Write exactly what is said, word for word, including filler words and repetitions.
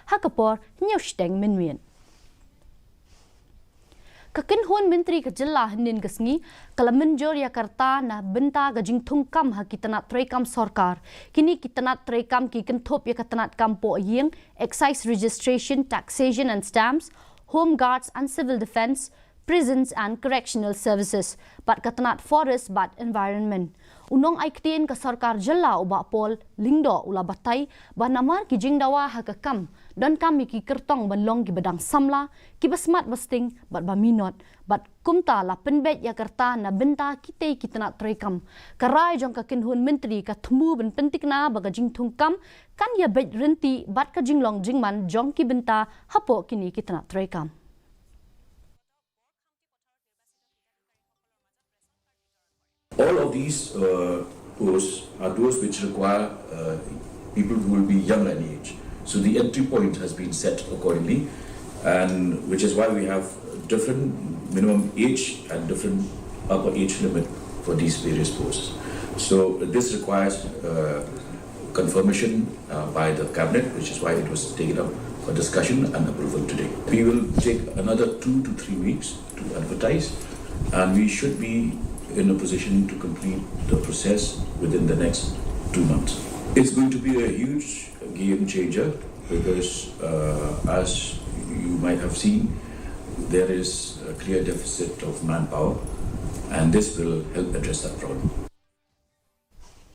Ha ka por hynñiew shiteng mynmiet. Ka kynhun myntri ka jylla hynnin ka sngi ka la mynjur ïa ka rta na bynta ka jingthung kam ha ki tnat treikam sorkar. Kine ki tnat treikam ki kynthup ïa ka tnat kam poh ïing, excise registration, taxation and stamps, home guards and civil defence, prisons and correctional services, bad ka tnat forest bad environment. U nongai ktien ka sorkar jylla u Bah Paul Lyngdoh u la batai ba namar ki jingdawa ha ka kam, donkam ïa ki kyrtong ban long kiba dang samla, kiba smat ba sting bad ba minot, bad kumta la pynbeit ïa ka rta na bynta kitei ki tnat treikam. Ka rai jong ka kynhun myntri ka thmu ban pyntikna ba ka jingthung kam kan ïa beit rynti bad ka jinglong jingman jong ki bynta hapoh kine ki tnat treikam. All of these uh, posts are those which require uh, people who will be young in age. So the entry point has been set accordingly, and which is why we have different minimum age and different upper age limit for these various posts. So this requires uh, confirmation uh, by the cabinet, which is why it was taken up for discussion and approval today. We will take another two to three weeks to advertise, and we should be in a position to complete the process within the next two months. It's going to be a huge game changer because, uh, as you might have seen, there is a clear deficit of manpower, and this will help address that problem.